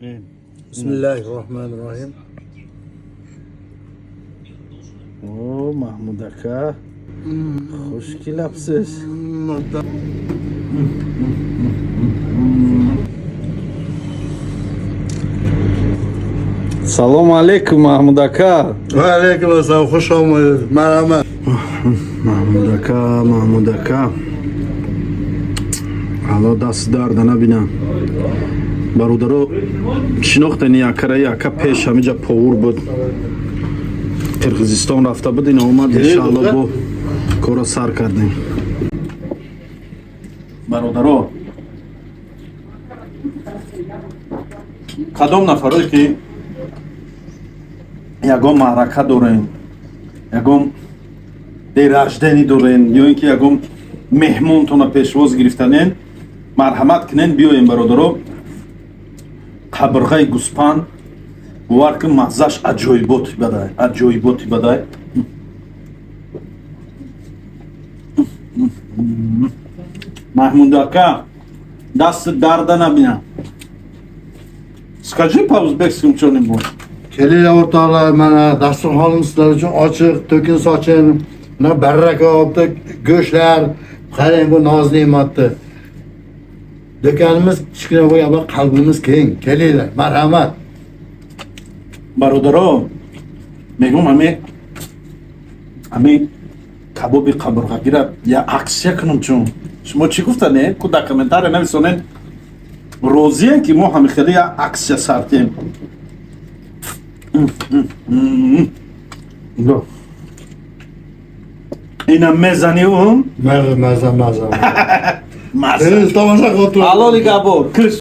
Bismillahi rohmanir rohim. О, Маҳмуд ака, хуш келапсиз. Салому алейкум, Маҳмуд ака. Va alaykum assalom, xush omadingiz. Marhamat. Маҳмуд ака, Маҳмуд ака, Алло даст дарда набинам. Бародаро, шинохтани акара? Ака пеш ҳамиҷа повар буд, Қирғизистон рафта буд, ина омад, иншаалло бо кора сар кардем. Бародаро, кадом нафарое ки ягон маърака дорем, ягон день рождения дорен ё ин ки ягон меҳмонтона пешвоз гирифтанен, марҳамат кунен, биёем, бародаро. Қабирғаи гӯспанд, бовар кун, маззаш аҷоиботи бадай, аҷоиботи бадай. Маҳмудака, дасти дарда набинам. Скажи по-узбекски что-нибудь. Kelinglar, o'rtoqlar, mana dasturxonimiz sizlar uchun ochiq, to'kin sochin, mana baraka olibdi go'shtlar. Qarang bu noz ne'matni. Do'konimiz kichkina bo'lgan, ammo qalbimiz keng. Kelinglar, marhamat. Бародаро, мегӯм, ами кабоби қабурғагира я аксия кунам, чун шумо чӣ гуфтане ку, дар комментария нависонен, розиен ки мо ҳами хеле я аксия сартем. Ина мезани ум. Maza, maza, maza. Маза. Tomosha qilib. Ҳалоли габор киш.